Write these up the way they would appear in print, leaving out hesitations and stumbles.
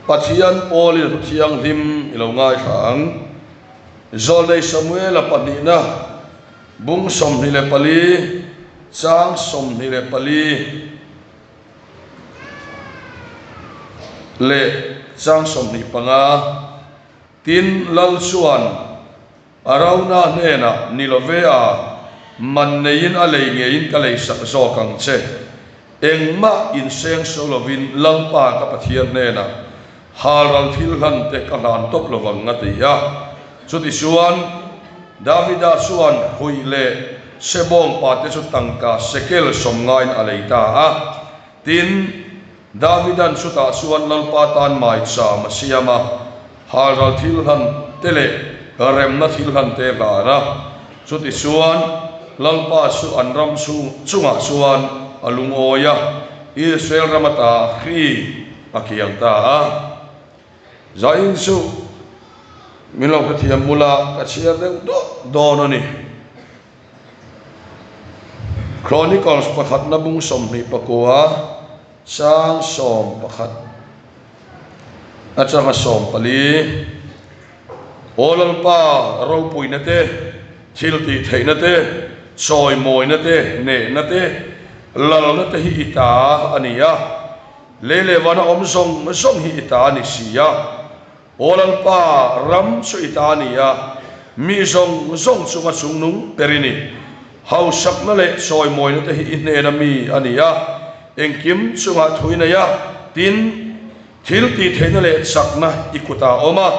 Pathian pawlin thu thianghlim i lo ngaithla ang. Zawlnei Samuela pahnihna bung 24, chang 24 leh chang 25. Tin, Lal chuan Arauna hnenah, Ni lo ve a, man neiin a lei ngeiin ka lei sak zawk ang che. Engmah inseng so lovin Lalpa ka Pathian hnenah halral thil hlan te ka hlan tawp lovang a ti a. Chutichuan, Davida chuan huih leh sebawngpa te chu tangka sekel 90 in a lei ta a. Tin, Davidan chutah chuan Lalpa tan maicham a siam a, halral thil hlan te leh remna thil hlan te hlan a. Chutichuan, Lalpa chu an ram chungah chuan a lungawi a, Israel ram ata hri a kiang ta a. Zain chu min lo hrethiam bula ka chhiar deuh dawt dawn a ni. Chronicles pakhatna bung 29 chang 11 atanga 14, Aw Lalpa, ropuina te, thil tih theihna te, chawimawina te, hnehna te, lalna te hi i ta a ni a, lei leh vana awm zawng zawng hi i ta a ni si a. Aw Lalpa, ram chu i ta a ni a, mi zawng zawng chunga chungnung ber i ni. Hausakna leh chawimawina te hi i hnena mi a ni a, engkim chungah thu i nei a, tin, thil tihtheihna leh chakna i kutah a awm a.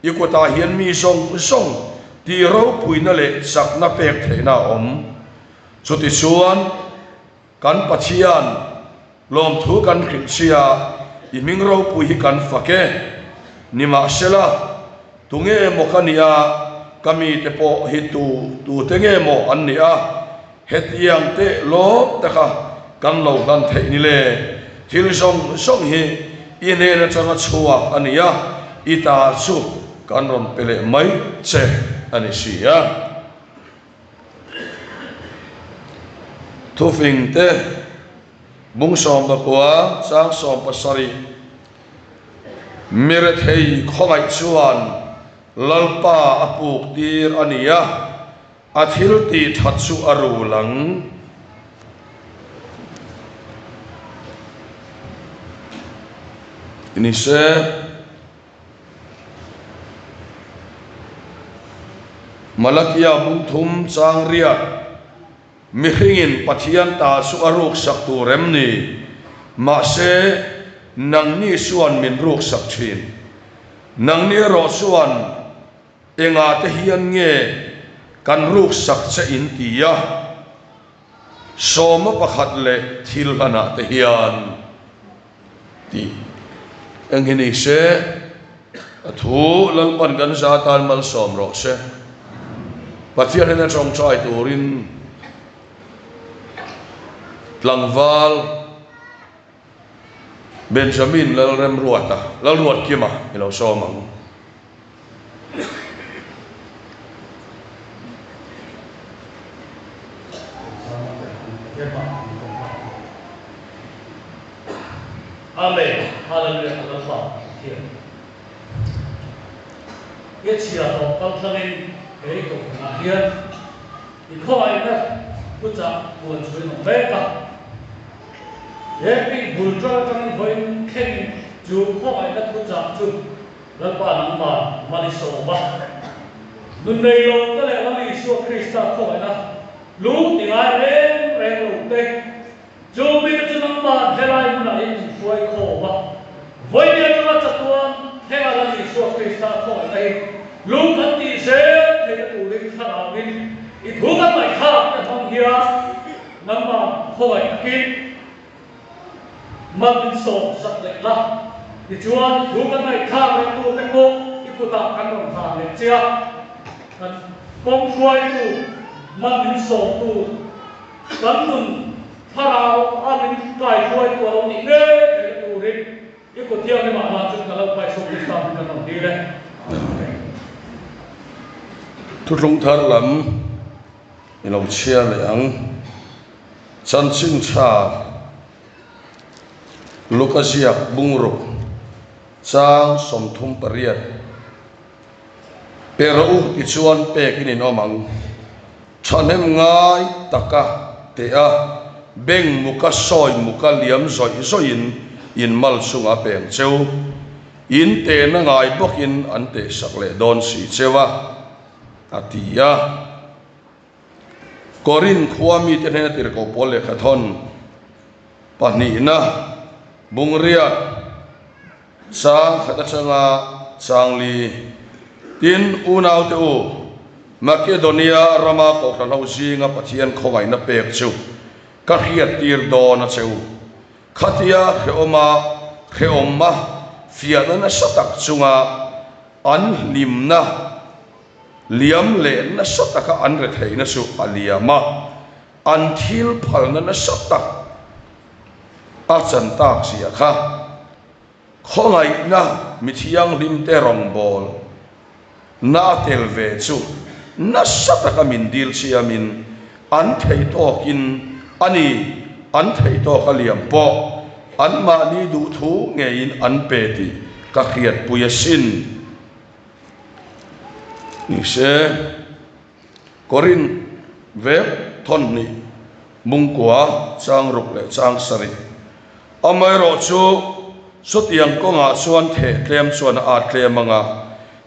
I kutah hian mi zawng zawng tih ropuina leh chakna pek theihna a awm. Chutichuan, Kan Pathian, lawmthu kan hrilh sia, i hming ropui hi kan fak e. Nimahsela, tunge maw ka nih a, ka mite pawh hi tu tute nge maw an nih a, hetiang teh lawm taka kan lo hlan theih ni le? Thil zawng zawng hi i hnen atanga chhuak a ni a, i ta chu kan rawn pe leh mai che a ni si a. Thufing te, bung 19, chang 17, Mi rethei khawngaih chuan Lalpa a puk tir a ni a, a thil tih that chu a rul ang. Ni se. Malakia bung thum chang riat, Mihringin Pathian ta chu a ruksak tur em ni? Mahse, nangni chuan min ruksak thin. Nangni erawh chuan engah te hian nge kan ruksak che in ti a? Sawma pakhat leh thil hlanah te hian. Tih eng hi ni se, a thu Lalpan kan za tan malsawm rawh se. Pathian hian a tawngtai turin tlangval Benjamin Lalremruata, Lalruatkima i lo sawm ang. Amen Hallelujah ka Lalpa Pathian i chhia tawh kal thlangin he i kohhranah hian i khawngaihna thuchah puan chhuin awm mek a, he bik bul ṭang aṭangin vawiin thlengin chu khawngaihna thuchah chu Lalpa nangmah mal i sawm a, nun nei lo te leh Lal Isua Krista khawngaihna lu ti ngai reng reng lo te, chu mite chu nangmah helai hmunah hian min hruai khawm a, vawiin atanga chatuan thlenga Lal Isua Krista khawngaihna hi lu kan tih zel theihna turin thlarauin i thu kan ngaihthlak te hmang hian nangmah khawngaih takin Mal min sawm sak leh la, tichuan thu kan ngaihthlak leh tur te pawh i kutah kan rawn hlan leh che a, kan kawng hruaitu, mal min sawmtu, kan nun thlarau a min kai hruaitu a lo nih ngei theihna turin i kut thianghlimah hlan chu ka lo paihsawm Krista hming kan rawn dil e. Amen. Thuthlung thar lam i lo chhiar leh ang. Chanchin tha Luka ziak bungruk Chang 38, Pe rawh u tichuan pek in inawm ang. Thahnem ngai taka teh a, beng muka sawi muka liam zawih zawihin in mal chungah a peng cheu. In tehna ngai bawkin an tehsak leh dawn si cheu a, a ti a. Korinth khua mite hnena tirhkoh pawl lehkhathawn pahnihna bungriat chang khat atanga chang li. Tin, unaute u, Makedonia rama kohhran ho zinga Pathian khawngaihna pek chu ka hriattir dawn a che u. Khatia hrehawma hrehawma fiahna nasa tak chunga an hlimna Liam leh nasa taka an retheihna chu a liam a, an thil phalna nasa tak a chan tak zia kha khawngaihna mi thianghlimte rawngbâwl na a tel ve chu nasa taka min dil chiamin an theih tâwkin a ni, an theih tâwk a liam pawh anmahni duhthu ngeiin an pe tih ka hriatpui asin. Nise, Korinth vek thawnhnih mungkua chang ruk leh chang sarih. Amaherawh chu chutiang kawngah chuan theh tlem chuan a at tlem ang a,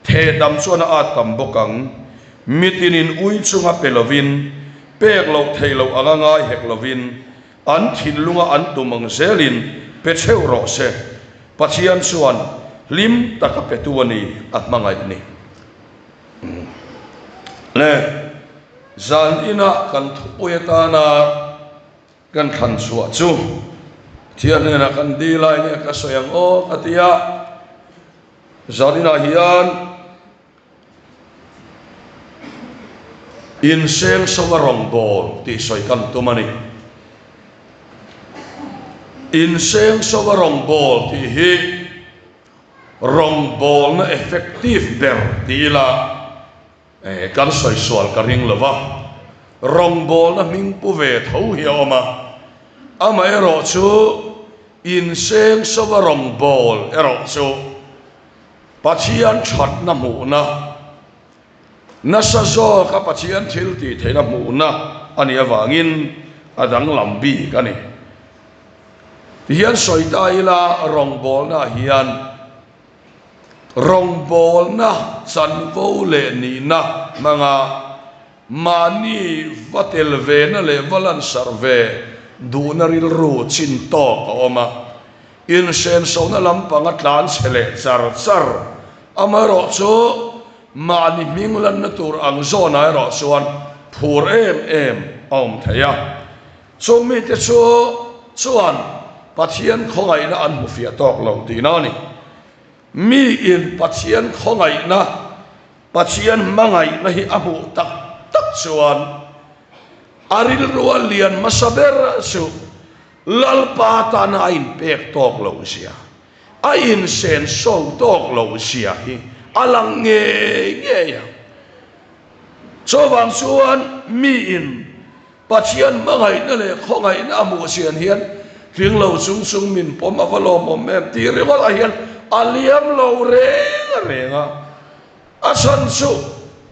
theh tam chuan a at tam bawk ang. Mitinin ui chunga pe lovin, pek loh theih loh anga ngai hek lovin, An thinlunga an tum ang zelin pe theuh rawh se. Pathian chuan hlim taka petu a ni a hmangaih ni. Le zan inah kan thupui atana kan thlan chhuah chu Pathian hnenah kan dil a, enge ka sawi ang aw ka ti a. Zan inah hian. Inseng sova rawngbâwl tih sawi kan tum a ni. Inseng sova rawngbâwl tih hi rawngbâwlna effective ber ti ila kan sawi sual ka ring lo va. Rawngbâwlna hming pu ve tho hi a awm a, amaherawhchu inseng sova rawngbâwl erawh chu Pathian thatna hmuhna, nasa zawka Pathian thil tih theihna hmuhna a nih avangin a danglam bik a ni. Tihian sawi ta ila rawngbawlna hian rawngbawlna chanvo leh nihna hmanga mahni va tel vena leh va lansarh ve duhna rilru chin tawk a awm a. Inhrensohna lampang a tlan chhe leh char char. Amaherawh chu mahni hming lanna tur ang zawnah erawh chuan phur em em a awm thei a. Chung mite chu chuan Pathian khawngaihna an hmu fiah tawk lo tihna a ni. Miin Pathian khawngaihna, Pathian hmangaihna hi a hmuh tak tak chuan a rilru a lian hmasa ber chu Lalpa tana a inpek tawk loh zia, a insenso tawk loh zia hi a lang ngei ngei ang. Chuvang chuan miin Pathian hmangaihna leh khawngaihna a hmuh chian hian tling lo chung chung min pawm a va lawmawm em tih ringawtah hian a liam lo reng reng a. A chhan chu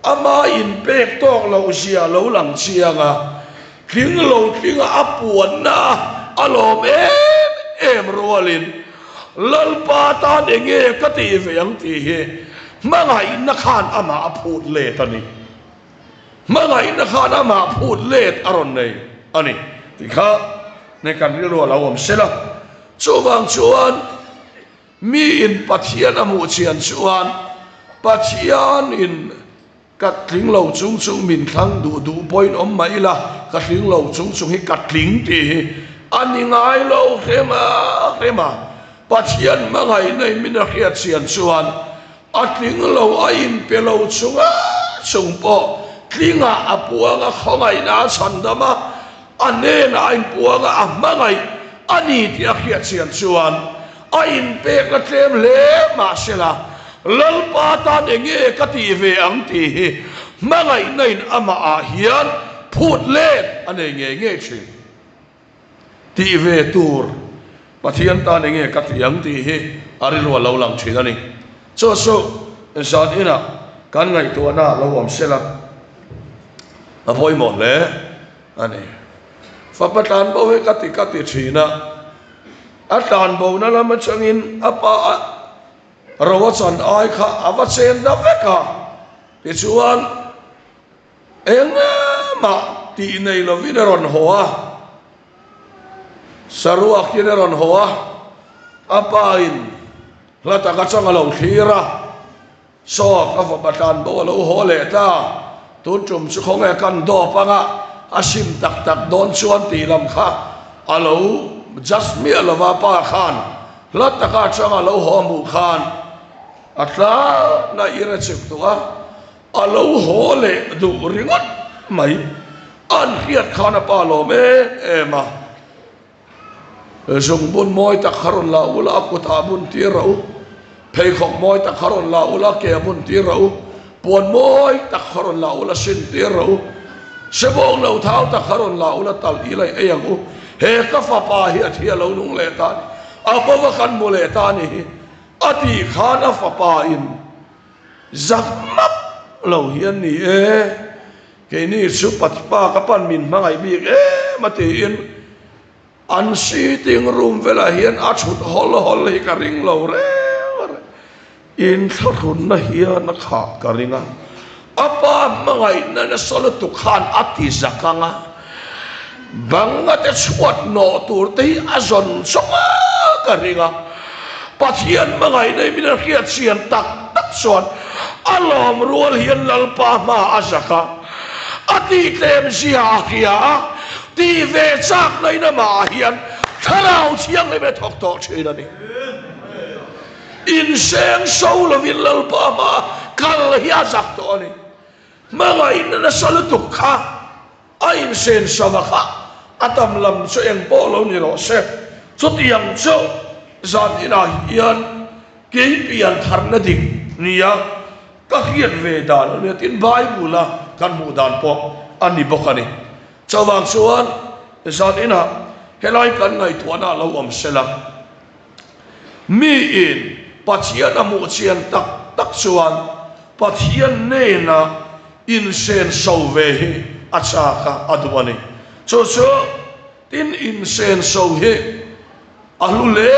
ama inpek tawk loh zia lo lang chiang a, tling lo tlinga a puanna a lawm em em rualin Lalpa tan enge ka tih ve ang tih hi hmangaihna khan amah a phut let a ni. Hmangaihna khan amah phut let a rawn nei a ni tih kha ne kan rilru a lo awm sela. Chuvang chuan. Miin Pathian a hmuh chian chuan Pathianin ka tling lo chung chung min thlang duh duh pawhin awm mah ila, ka tling lo chung chung hi ka tling tih hi a ni ngai lo hrem a hrem a. Pathian hmangaihna in min a hriat chian chuan a tling lo a inpe lo chunga chung pawh tlingah a puang a, khawngaihna a chhandam a, A hnenah a inpuang a, a hmangaih a ni tih a hriat chian chuan a inpekna tlem hle mahsela Lalpa tan enge ka tih ve ang tih hi hmangaihna in amahah hian phut let a nei ngei ngei thin. Tih ve tur. Pathian tan enge ka tih ang tih hi a rilru a lo lang thin a ni. Chu chu zan inah kan ngaihtuahna lo awm sela a pawimawh hle a ni. Fapa tlanbo hi ka ti ka ti thin a, a tlanbona lam atangin a pa a ro a chan ai kha a va chen ta vek a, tichuan Engmah tih nei lovin a rawn haw a, saruakin a rawn haw a, a pa in hla tak atang a lo thlir a, saw ka fapa tlan bo a lo haw leh ta, tun tum chu khawnge kan dawp anga a sim tak tak dawn chuan tih lam kha a lo just miah lova pa khan hla taka atang a lo haw hmuh khan a tlan a ir a chep duh a. A lo haw leh duh ringawt mai. An hriat khan a pa lawm em em a. Zungbun mawi tak kha rawn la ula a kutah bun tir rawh u. Pheikhawk mawi tak kha rawn la ula a ke a bun tir rawh u. Puan mawi tak kha rawn la ula sin tir rawh u. Sebawng lo thau tak kha rawn la ula talh ila i ei ang u. He ka fapa hi a thi a lo nung leh ta a ni. A bova kan hmu leh ta a ni hi. A tih khan a fapa in Zak map lo hi an ni e, keini chu pa ka pan min hmangaih bik em a tiin an sitting room velah hian a thut hawl hawl hi ka ring lo reng reng. Inthlahrunna hian a khah ka ring a, a pa hmangaihna nasa lutuk khan a ti zak ang a, banga te chhuat nawh tur te hi a zawn zawng a ka ring a. Pathian hmangaihna i min a hriat chian tak tak chuan a lawm rual hian Lalpa hma a zak a, a tihtlem zia a hria a, tih ve chak na in amah hian Thlarau Thianghlim a thawk tawh thin a ni. Inseng so lovin Lalpa hma kal hi a zak tawh a ni. Hmangaihna nasa lutuk kha A insen sava kha a tam lam chu eng pawh lo ni rawh se. Chutiang chu zan inah hian kei pian tharna dik nia ka hriat ve dan a nia tin Bible a kan hmuh dan pawh a ni bawk a ni. Chuvang chuan zan inah helai kan ngaihtuahna a lo awm sela. Miin Pathian a hmuh chian tak tak chuan Pathian hnena insenso ve hi a chak a, a duh a ni. Chu chu tin insenso hi a hlu hle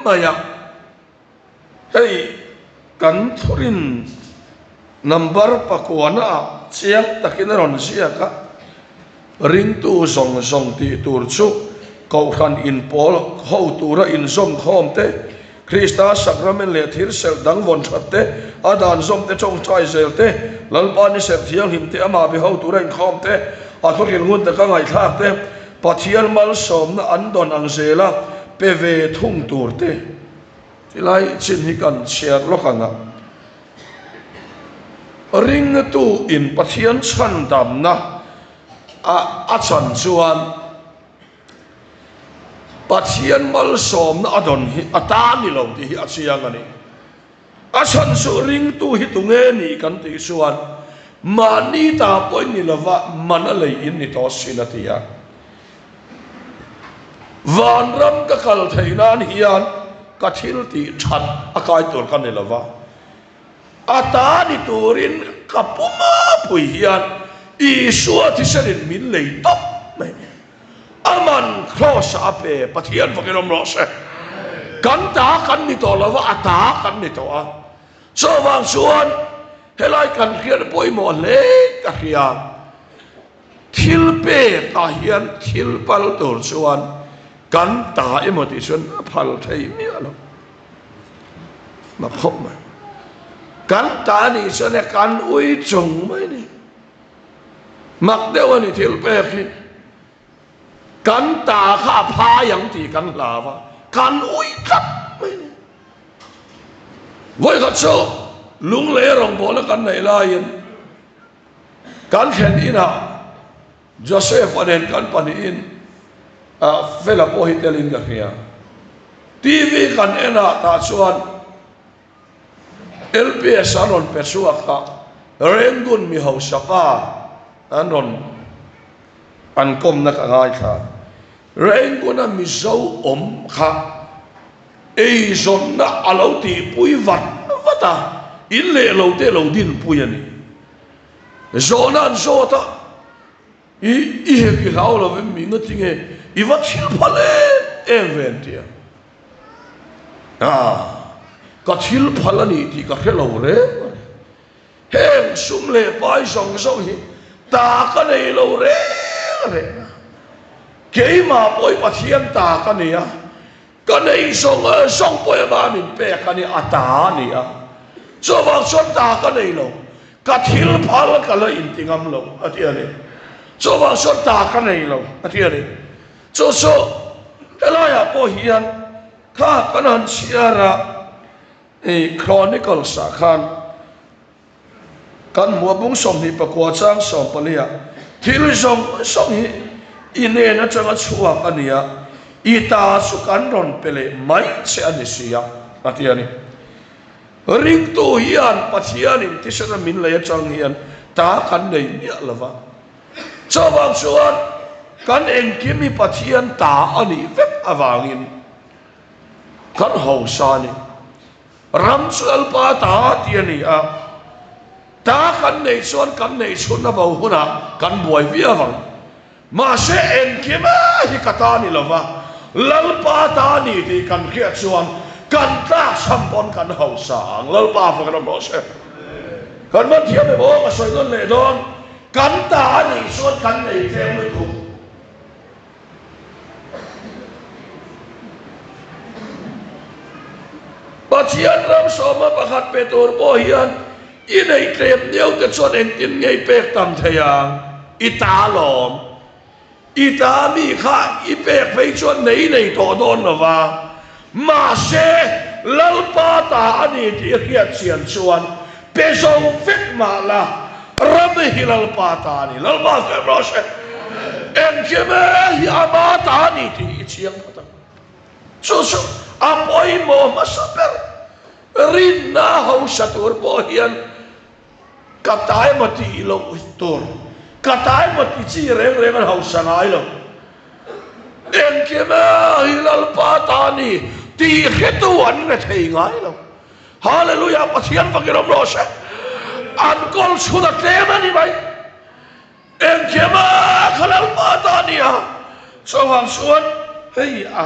mai a. Hei kan thurin number pakuana ah chiang takin a rawn ziak a, ringtu zawng zawng tih tur chu Kohhran inpawl ho tura inzawm khawm te, Krista sakramen leh thil serh dang vawn that te, a dan zawm te tawngtai zel te, Lalpa ni serh thianghlim te, amah be ho tura inkhawm te, a thawhil ngun taka ngaihthlak te, Pathian malsawmna an dawn ang zela pe ve thung tur te. Tilai chin hi kan chhiar lawk ang a, ringtu in Pathian chhandamna a a chan chuan Pathian malsawmna a dawn hi a ta ni lo tih hi a chiang a ni. A chhan chu ringtu hi tunge ni kan tih chuan mahni ta pawhin ni lova man a lei in ni tawh sin a ti a. Vanram ka kal theih nan hian ka thil tih that a kai tur ka ni lova, a ta ni turin ka pu mapui hian Isua thisenin min lei tawp mai a ni. Aman Kraws ah a pe, Pathian fakin awm rawh se. Kan ta kan ni tawh lova, a ta kan ni tawh a. Chuvang chuan helai kan hriat pawimawh hle ka hria. Thil pek ah hian thil pal tur chuan kan ta emaw tih chuan a phal thei miah lo. Mak khawp mai. Kan ta nih chuan e kan ui chung mai ni. Mak deuh a ni thil pek hi. Kan ta kha a phai ang tih kan hlau a, kan ui tlat mai ni. Vawikhat chu lunglei rawngbawlna kan neih laiin Kan thlen inah Joseph-a nen kan pahnihin Fela pawh hi telin ka hria. TV kan en ah tah chuan LPS an rawn pe chhuak a, Rengun mi hausa pa an rawn an kawmna ka ngaithla. Rangoon-a Mizo awm kha eizawnna a lo tihpui vat vat a, in leh lo te lo dinpui a ni. Zawhna an zawt a, I i hek i hlau lo em mi ngati nge i va thil phal em em ve an ti a. Ah, ka thil phal a ni tih ka hre lo reng a ni. Heng sum leh pai zawng zawng hi ta ka nei lo reng reng a. Keimah pawh hi Pathian ta ka ni a, ka nei zawng zawng pawh ema min pek a ni, a ta a ni a. Chuvang chuan ta ka nei lo, ka thil phal ka la inti ngam lo a ti a ni. Chuvang chuan ta ka nei lo a ti a ni. Chu chu helaiah pawh hian kha kan han chhiar a, I Chronicles ah khan kan hmu a bung 24 chang 14 ah thil zawng zawng hi i hnen atanga chhuak a ni a, i ta chu kan rawn pe leh mai che a ni si a, a ti a ni. Ringtu hian Pathianin thisena min lei atang hian ta kan nei miah lo va, chuvang chuan kan engkim hi Pathian ta a nih vek avangin Kan hausa ni. Ram chu Lalpa ta tih a ni a, ta kan neih chuan kan neih chhun a bo hunah kan buai viau ang. Mahse engkim hi ka ta ni lova, Lalpa ta ni tih kan hriat chuan kan tlakchham pawn kan hausa ang. Lalpa fak ram rawh se. Kan man thiam em aw ka sawi nawn leh dawn. Kan ta a nih chuan kan nei tlem lutuk. Pathian ram sawma pakhat pe tur pawh hian i neih tlem niau te chuan engtin nge i pek tam thei ang? I ta lawm. I ta mi kha i pek phei chuan nei nei tawh dawn lo va. Mahse, Lalpa ta a ni tih i hriat chian chuan pe zo vek mah la, ram hi Lalpa ta a ni. Lalpa fem rawh se. Engkim hi ama ta a ni tih i chiang phawt ang. Chu chu a pawimawh hmasa ber. Rinna hausa tur pawh hian Ka ta emaw tih loh tur, ka ta emaw ti chi reng reng an hausa ngai lo. Engkim hi Lalpa ta a ni tih hretu an re thei ngai lo. Hallelujah, Pathian fakin awm rawh se. An kawl chhun a tlem a ni mai. Engkim kha Lalpa ta a ni a, chuvang chuan hei a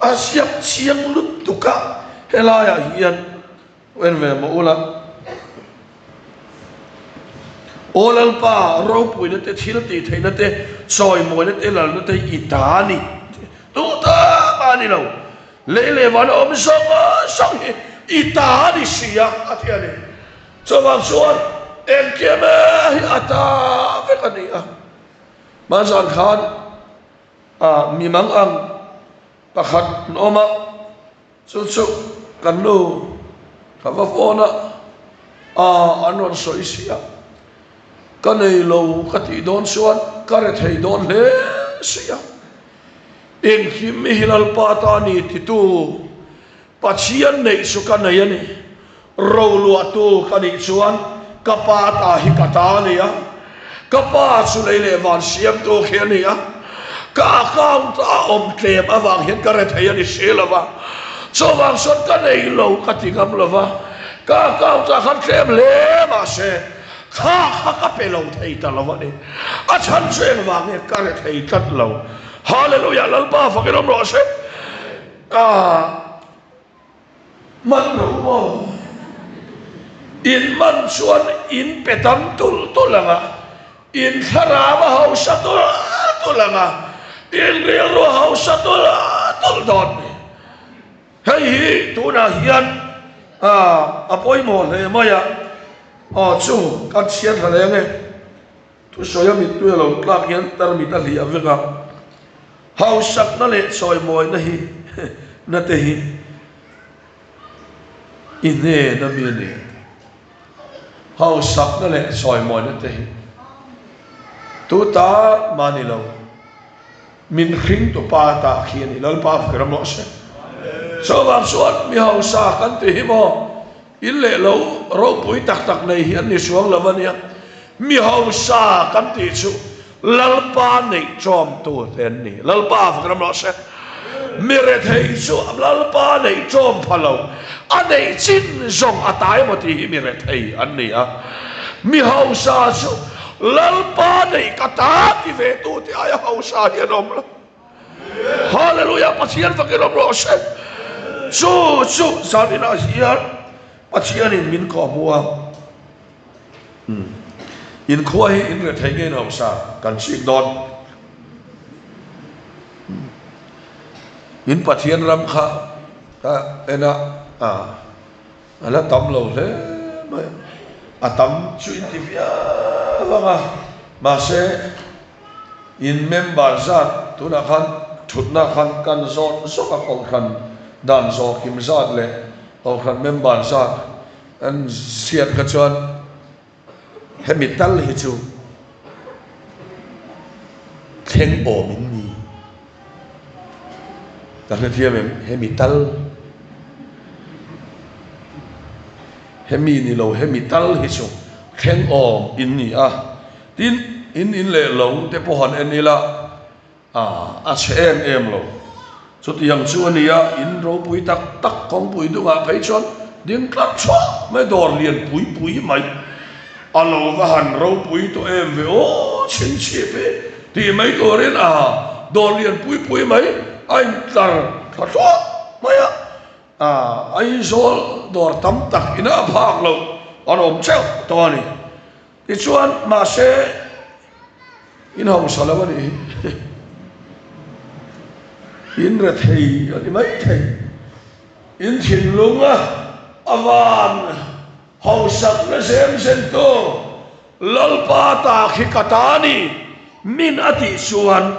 a ziak chiang lutuk a helaiah hian. En ve maw ula. Aw Lalpa, ropuina te, thil tih theihna te, chawimawina te, lalna te i ta a ni. Tu ta a ni lo. Lei leh van a awm zawng zawng hi i ta a ni si a, a ti a ni. Chuvang chuan engkim hi a ta vek a ni a. Hmanzan khan mi mang ang pakhat an awm a. Chu chu kan nu ka va phone a, aa an rawn sawi si a, ka nei lo ka tih dawn chuan ka re thei dawn hle si a, engkim hi Lalpa ta ni titu Pathian neih chu ka nei a ni, roluahtu ka nih chuan ka pa ta hi ka ta a ni a, ka pa chu lei leh van siamtu khi a ni a, ka account a awm tlem avang hian ka rethei a ni si lo va, chuvang chuan ka nei lo ka ti ngam lo va, ka account ah khan tlem hle mahse kha kha ka pe lo thei ta lo a ni, a chhan chu engvang nge ka rethei tlat lo, Hallelujah Lalpa fakin awm rawh se. Ka. Man lo maw? In man chuan in pe tam tulh tulh ang a, in thlarau a hausa tulh tulh ang a, in rilru a hausa tulh tulh dawn ni. Hei hi tunah hian a pawimawh hle mai a, aw chu kan chhiar thla leng e. Thusawi a mittui a lo tlak hian tarmit a hliah vek a, hausakna leh chawimawina hi na te hi i hnen a mi a ni. Hausakna leh chawimawina te hi tu ta mah ni lo, min hringtu pa ta khi a ni. Lalpa fak ram rawh se. Chuvang chuan mi hausa kan ti hi maw? In leh lo ropui tak tak nei hi an ni suang lo a nia. Mi hausa kan tih chu Lalpa neih ṭawmtu te an ni. Lalpa fak ram rawh se. Mi rethei chu Lalpa neih ṭawm pha lo, a neih chin zawng a ta emaw tih hi mi rethei an ni a. Mi hausa chu Lalpa neih ka ta ti ve tu te aia hausa hi an awm lo. Hallelujah Pathian fak in awm rawh se. Chu chu zaninah hian Pathianin min kawhhmuh a. In khua hi in rethei nge in hausa kan chik dawn. In Pathian ram kha ka en a, a la tam lo hle mai. A tam chu in ti viau ang a, mahse in member zat tunah khan thutna khan kan zawt zawk a kohhran dan zawh kim zat leh kohhran member zat An hriat kha chuan hemi tal hi chu thleng awm in ni. Ka hrethiam em? Hemi tal, hemi ni lo hemi tal hi chu thleng awm in ni a. Tin, in in leh lo te pawh han en ila, A, a chhe em em lo. Chutiang chu a ni a, in ropui tak tak kawngpui dungah phei chuan ding tlat chhuah mai dawr lian pui pui mai. A lo va han ropui tawh em ve aw, chhinchhip hi tih mai turin a dawr lian pui pui mai a intlar tha thluah mai a. A, Aizawl dawr tam tak ina a phak loh an awm teuh tawh a ni. Tichuan, mahse, in hausa lo a nih hi. In rethei a ni maithei. In thinlunga a van hausakna zem zentu Lalpa ta khi ka ta a ni, min a tih chuan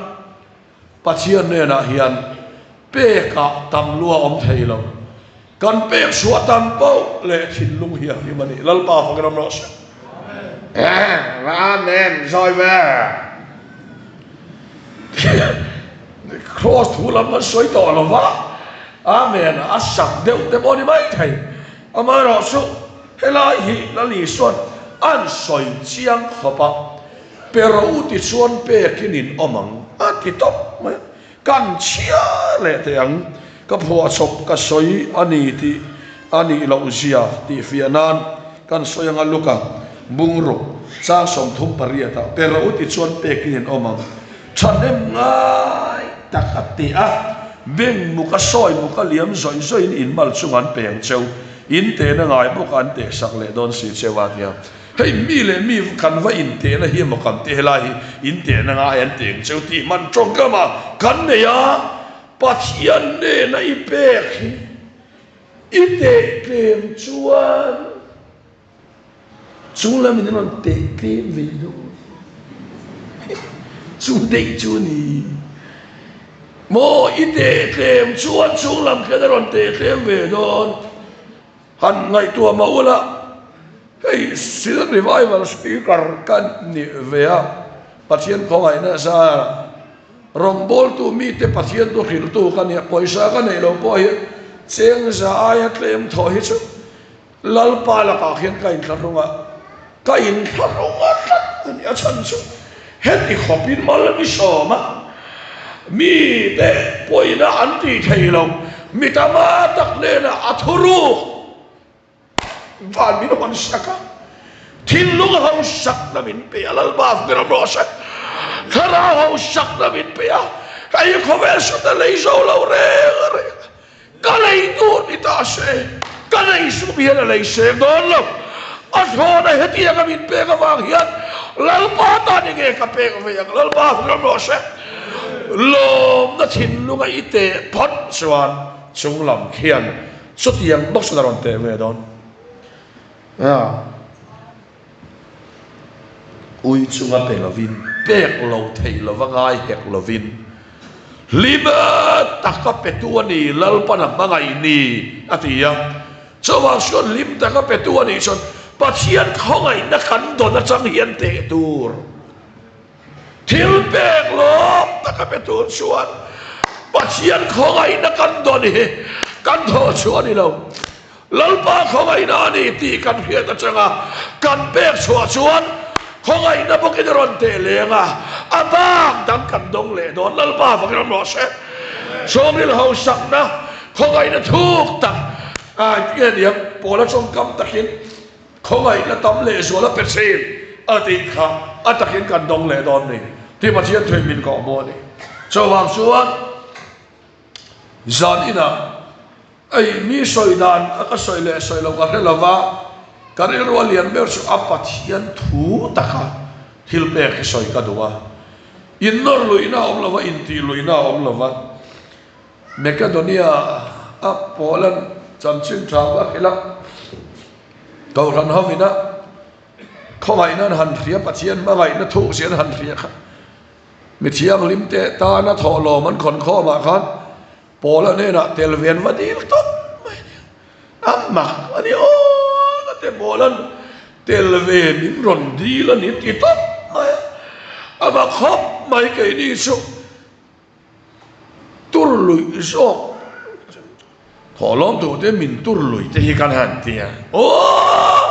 Pathian hnenah hian pekah tam lua awm thei lo. Kan pek chhuah tam poh leh thinlung hi a hlim a ni. Lalpa fak ram rawh se. Amen. Zawi ve. Cross thu lam kan sawi tawh lo va. Amen. A sak deuh te pawh ni mai thei. Amaherawhchu helai hi Lal Isuan an sawi chiang khawp a. Pe rawh u tichuan pekin in awm ang a ti tawp mai a. Kan chhia leh teh ang, ka phuahchawp ka sawi a ni tih a nih loh zia tih fiah nan kan sawi anga Luka bungruk chang 38 ah pe rawh u tichuan pekin in awm ang. Thahnem ngai tak a teh a, beng muk a sawi muk a liam zawih zawihin in mal chunga an peng cheu, in tehna ngai bawk a an tehsak leh dawn si cheu a tia. Hei mi leh mi kan va intehna hi emaw kan ti helai hi intehna ngai an teng cheu tih hman tawngkam a kan nei a, Pathian nena i pek hi i teh tlem chuan chung lamin an rawn teh tlem ve dawn chu daih chu a ni maw i teh tlem chuan chung lam khian a rawn teh tlem ve dawn. Han ngaihtuah mah ula, hei Synod Revival Speaker ka ni ve a, Pathian khawngaihna zara rawngbawltu mite Pathian tu hrilhtu ka nia, pawisa ka neih loh pawh hi cheng za aia tlem thawh hi chu Lalpa lakah khian ka inthlahrung a, ka inthlahrung a tlat a ni. A chhan chu heti khawpin mal mi sawm a, mite pawina an tih thei lo, mi tama tak hnenah a thuruk van min hawn sak a, thinlung hausakna min pe a, Lalpa ber rawh se, thlarau hausakna min pe a, hei khawvel sut a lei zo lo reng reng a. Ka lei tur ni ta se, ka lei sum hian a lei seng dawn lo. A thlawna hetianga min pek avang hian Lalpa tan enge ka pek ve ang? Lalpa hun ram rawh se. Lawmna thinlunga i teh phawt chuan chunglam khian chutiang bawk chuan a rawn teh ve dawn. Ui chunga pe lovin, pek lo theih lova ngai hek lovin, hlim taka petu a ni, Lalpan a hmangaih ni, a ti a. Chuvang chuan hlim taka petu a nih chuan Pathian khawngaihna kan dawn atang hian teh tur. Thil pek lawm taka pe tur chuan Pathian khawngaihna kan dawn hi kan thawh chhuah a ni lo. Lalpa khawngaihna a ni tih kan hriat atanga kan pek chhuah chuan Khawngaihna bawkin a rawn teh leng a, a bak dang kan dawng leh dawn. Lalpa fakin awm rawh se. Chhungril hausakna, khawngaihna thuk tak, nge niang, Paula tawngkam takin khawngaihna tam leh zual a pe thin a tih kha a takin kan dawng leh dawn ni tih Pathian thuin min kawhhmuh a ni. Chuvang chuan zan inah Ei, mi sawi dan a ka sawi leh sawi lo ka hre lo va, ka rilru a lian ber chu a Pathian thu taka thil pek hi sawi ka duh a. Innawr luihna a awm lo va, intih luihna a awm lo va. Makedonia a Paula'n chanchin tha ka hrilh a, Kohhran hovin a khawngaihna an han hria, Pathian hmangaihna thukzia an han hria kha mi thianghlim te tana thawhlawm an khawn khawmah khan Paula hnenah tel ve an va dil tawp mai a ni. A mak a ni aw ka ti Paula'n tel ve min rawn dil a ni ti tawp mai a. A va khawp mai keini chu tur luih zawk thawhlawm tur te min tur luih te hi kan han ti a. Aw!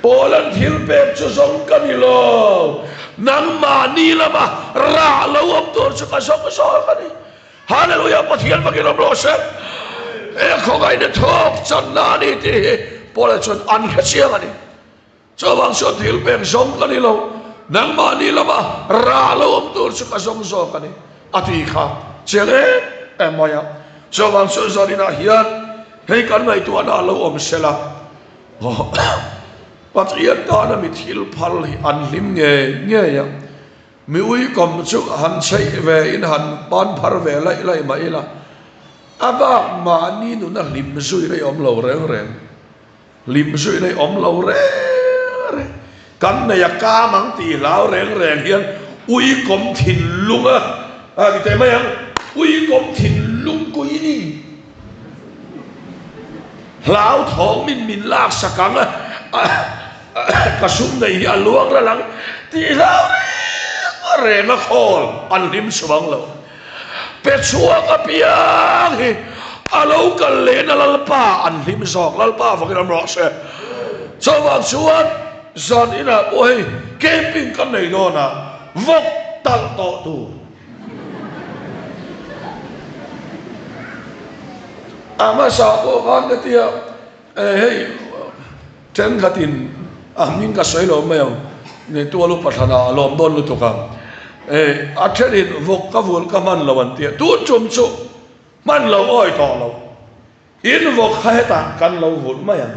Paula'n thil pek chu zawng ka ni lo, nangmahni lama rah lo awm tur chu ka zawng zawk a ni. Hallelujah! Pathian fakin awm rawh se. He khawngaihna thawk channa a ni tih hi Paula chuan an hre chiang a ni. Chuvang chuan thil pek zawng ka ni lo, nangmahni lama rah lo awm tur chu ka zawng zawk a ni a ti kha chiang em em mai a. Chuvang chuan zaninah hian hei kan ngaihtuahna a lo awm sela. Pathian tana mi thil phal hi an hlim ngei ngei a, mi uikawm chu han chheih ve in han pan phar ve laih laih mai ila, a bak mahni nuna hlim zui na i awm lo reng reng, hlim zui na i awm lo reng reng, kan nei a kam ang tih hlau reng reng hian uikawm thinlung a, a ti teh mai ang, uikawm thinlung kui ni. Hlauthawng min min lak sak ang a, ka sum nei hi a luang ral ang tih hlau reng reng a khawl an hlim chhuang lo. Pe chhuak apiang hi a lo kal lehna Lalpa an hlim zawk, Lalpa avangin an rawh se. Chuvang chuan zan inah pawh hei camping kan nei dawn a, vawk talh tawh tur. A hmasa pawh khan ka tia hei thenkhatin a hming ka sawi lo mai ang ni tual upa thlan ah a lawm dawn lutuk ang a thenin vawk ka vul ka hman lo an tia tun tum chu hman lo awi tawh lo. In vawk kha hetah kan lo vulh mai ang.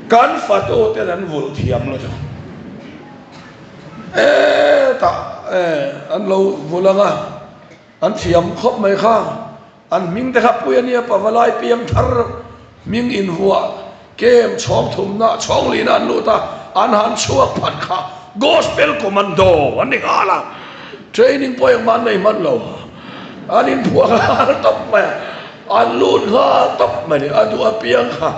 Kan fatu ten an vulh thiam lo chu. Hetah an lo vulh ang a, an thiam khawp mai kha. An hming te kha pui a nia, Pavalai piang thar hming invuah kem chhawng thumna, chhawng lihna an lut a, an han chhuak phat kha Gospel Commando an ni nghal a. Training pawh engmah an nei hman lo. An inphuah nghal tawp mai a. An lut nghal tawp mai ni, a duh apiang kha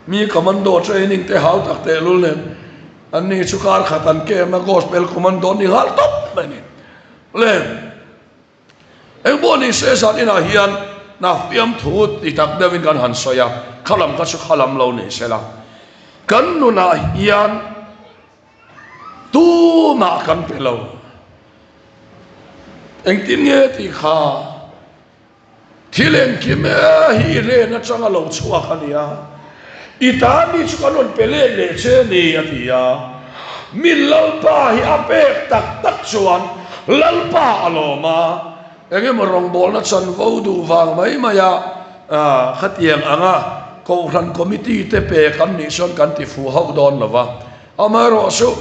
mi commando training te hau tak tehlul nen an ni chu kar khat an kem a gospel commando ni nghal tawp mai ni. Le engpawh ni se zan inah hian hna fiam thu ti tak deuhin kan han sawi a, khalam kha chu khalam lo ni sela kan nunah hian Tumah kan pe lo. Engtin nge tih kha thil engkim e hi i len atanga lo chhuak a nia. I ta mi chu kan rawn pe let leh che ni a ti a. Min Lalpa hi a pek tak tak chuan Lalpa a lawm a. Engemaw rawngbawlna chanvo duh vang mai mai a khatiang anga Kohhran Committee te pek an nih chuan kan ti fuh hauh dawn lo va. Amaherawh chu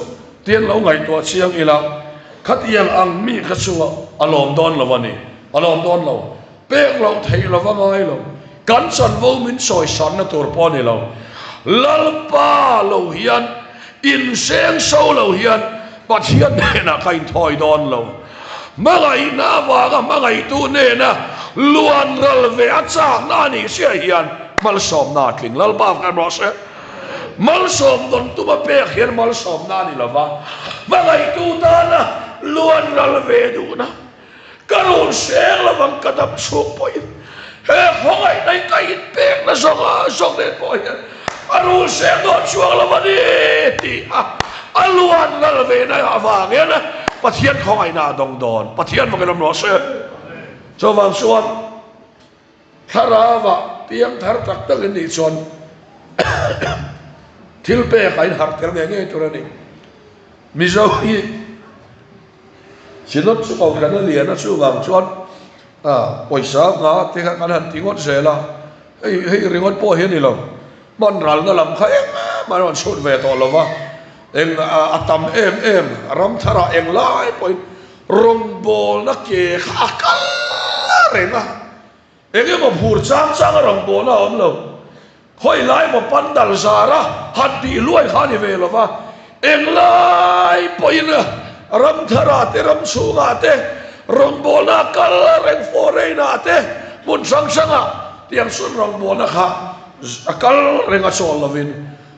tiang lo ngaihtuah chiang ila, khatiang ang mi kha chu a lawm dawn lo a ni, a lawm dawn lo. Pek loh theih lo va ngai lo. Kan chanvo min sawisanna tur pawh a ni lo. Lalpa lo hian inseng so lo hian Pathian hnenah ka inthawi dawn lo. Hmangaihna avanga hmangaihtu hnena luan ral ve a chakna a nih sia hian malsawmna a tling. Lalpa kan rawh se. Malsawm dawn tuma pek hian malsawmna a ni lo va, hmangaihtu tana luan ral ve duhna ka rawn seng lovang ka dam chhung pawhin he khawngaihna hi ka inpekna zawnga zawng nen pawh hian a. rul seng dawn chuang lo a ni tih a a luan lal ve na avangin Pathian khawngaihna a dawng dawn. Pathian vakin awm rawh se. Chuvang chuan thlarauah piang thar tak tak in nih chuan thil pek a inharh tel ngei ngei tur a ni. Mizo hi Synod chu kohhran a lian a chuvang chuan pawisa nga te kha kan han ti ngawt zel a, hei hei ringawt pawh hi a ni lo, hman ralna lam kha engmah an rawn chhut ve tawh lo va, eng a tam em em ram tharah eng lai pawhin rawngbawlna ke kha a kal reng a, eng emaw phur chang chang a rawngbawlna a awm lo. Khawi lai maw pandal zara han tih luai kha a ni ve lo va, englai pawhin ramthara te, ramchhungah te, rawngbawlna kal reng foreign-ah te, hmun hrang hrangah tiang sun rawngbawlna kha a kal reng a chawl lovin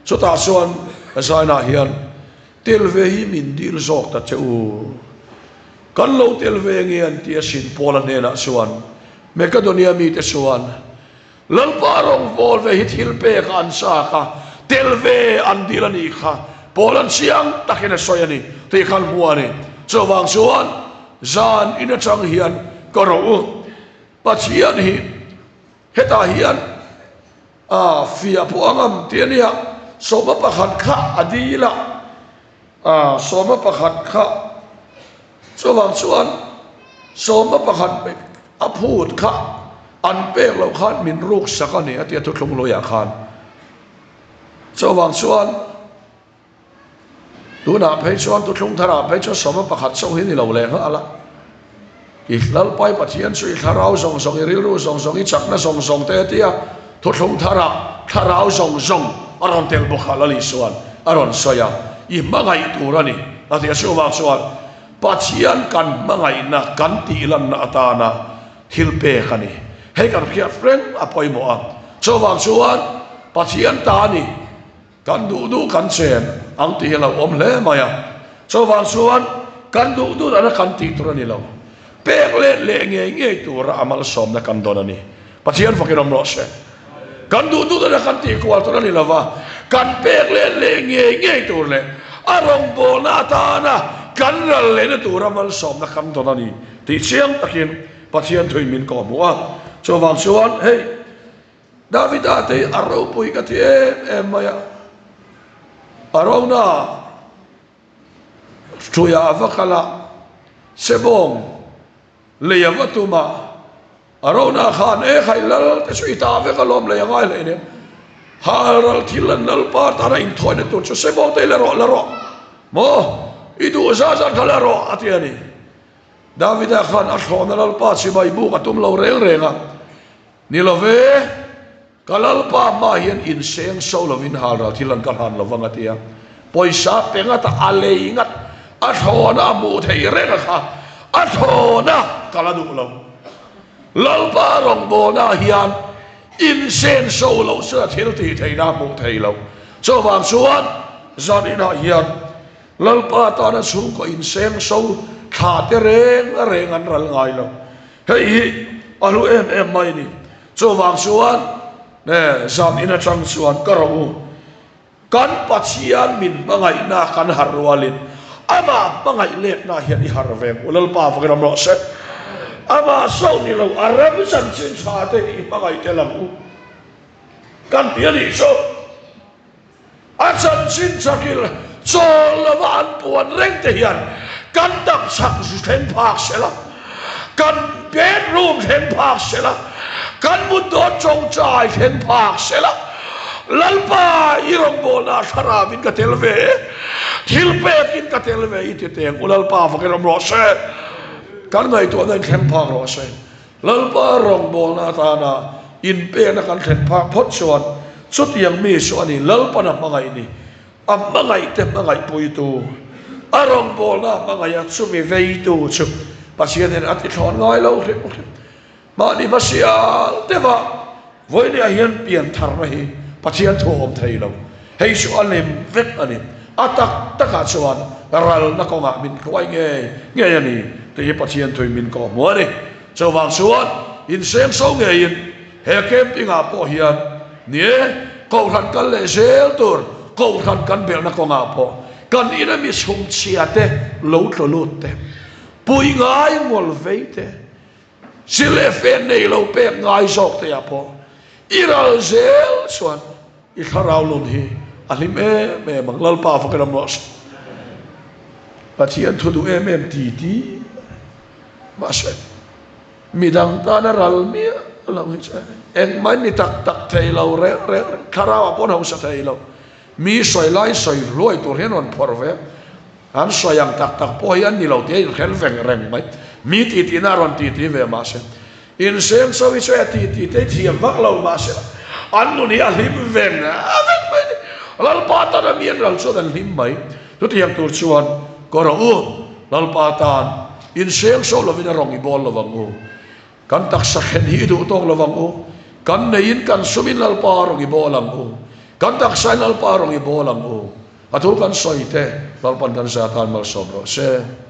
chutah chuan Zainah hian tel ve hi min dil zawk ta che u. Kan lo tel ve nge an ti asin Paula hnenah chuan Makedonia mite chuan Lalpa rawngbâwl ve hi thil pek a an châk a, tel ve an dil a nih kha Paul an chiang takin a sawi a ni tih kha an hmu a ni. Chuvang chuan zan in aṭang hian ka ro u. Pathian hi hetah hian a fiah pawh a ngam tih a nia, sawma pakhat kha a dil a, sawma pakhat kha chuvang chuan sawma pakhat A phut kha an pek loh khan min ruk sak a ni a ti a thuthlung luiah khan. Chuvang chuan tunah phei chuan thuthlung tharah phei chuan sawma pakhat chauh hi ni lo leh nghal a. I Lalpai Pathian chu i thlarau zawng zawng, i rilru zawng zawng, i chakna zawng zawng te a ti a, thuthlung tharah thlarau zawng zawng a rawn tel bawk a Lal Isua'n a rawn sawi a, i hmangaih tur a ni a ti a. Chuvang chuan Pathian kan hmangaihna kan tihlanna atana thil pek a ni. Hei kan hriat reng a pawimawh a. Chuvang chuan Pathian ta a ni, kan duh duh kan chen ang tih hi a lo awm hle mai a. Chuvang chuan kan duh duh dana kan tih tur a ni lo. Pek let leh ngei ngei tura a malsawmna kan dawn a ni. Pathian fakin awm rawh se. Kan duh duh dana kan tih kual tur a ni lo va, kan pek let leh ngei ngei tur leh a rawngbawlna atana kan ral lehna tura malsawmna kan dawn a ni tih chiang takin Pathian thuin min kawhhmuh a. Chuvang chuan hei Davida te hi a ropui ka ti em em mai a, a rona hruiah a va kal a, Sebawng lei a va tum a, A rona khan e khai lal te chu i ta vek alawm lei a ngai hlei nen hal ral thil an lalpa tana inthawina tur chu sebo te la rawh la rawh maw i duh zat zat kha la rawh a ti a ni. Davida khan a thlawhna lalpa chibai buk a tum lo reng reng a ni lo ve. Ka Lalpa hmaah hian inseng so lovin halral thil an ka hlan lo vang a ti a, pawisa pe ngat a, a lei ngat, a thlawna a hmuh theih reng a kha, a thlawna ka la duh lo. Lalpa rawngbawlnaah hian insen so loh chu a thil tih theihna a hmuh thei lo. Chuvang chuan zaninah hian Lalpa tana chhungkaw inseng so thla te reng reng an ral ngai lo. Hei hi a hlu em em mai a ni. Chuvang chuan zan in atang chuan ka rawh u, kan Pathian min hmangaihna kan harh rualin amah hmangaih letna hian i harh ve ang u, Lalpa vakin awm rawh se. Amah chauh ni lo, a ram chanchin tha te hi i hmangaih tel ang u kan ti a nih chu. A chanchin chakil chawl lova an puan reng te hian kan tapchhak zu thleng phak se la, kan bedroom thleng phak se la, kan mut dawn tawngtai thleng phak se la, Lalpa i rawngbawlna thlarauin ka tel ve, thil pekin ka tel ve i ti teng u Lalpa fakin awm rawh se, kan ngaihtuahna in thleng phak rawh se. Lalpa rawngbawlna atana inpekna kan thlen phak phawt chuan chutiang mi chu a ni Lalpan a hmangaih ni. A hmangaihte hmangaihpuitu, a rawngbawlna a hmangaiha chumi veitu chu Pathianin a tithlawn ngai lo hrim hrim. Mahni hmasial deuha vawinia hian piantharna hi Pathian thu a awm thei lo. Hei chu a lem vek a ni. A tak takah chuan ralna kawngah min hruai ngei ngei a ni tih hi Pathian thuin min kawhhmuh a ni. Chuvang chuan insengso ngeiin he camping ah pawh hian ni e. Kohhran kal leh zel tur Kohhran kan belhna kawngah pawh kan ina mi chhumchhia te lo tlaw lut te, pui ngai ngawl vei te, zir leh fen nei lo pek ngai zawk te ah pawh i ral zel chuan i thlarau nun hi a hlim em em ang. Lalpa fakin a mawh Pathian thu duh em em ti ti mahse midang tana ral miah lo hi chu engmah ni tak tak thei lo reng reng reng thlarau ah pawh an hausa thei lo. Mi sawi lai sawi hluai tur hian rawn phawrh ve. An sawi ang tak tak pawh hi an ni lo tih a inhrel veng reng mai. Mi titihna a rawn titi ve mahse, inseng so hi chu e titi te hi thiam vak lo mahse, an nun hi a hlim veng veng mai a ni. Lalpa tana mi an ral chuan an hlim mai. Chutiang tur chuan kaw rawh u, Lalpa tan inseng so lovin a rawng i bawl lo ang u. Kan taksa khen hi i duh tawk lo ang u. Kan neiin kan sumin Lalpa rawng i bawl ang u. Kan taksain Lalpa rawng i bawl ang u. A thu kan sawi te Lalpan kan zah atan malsawm rawh se.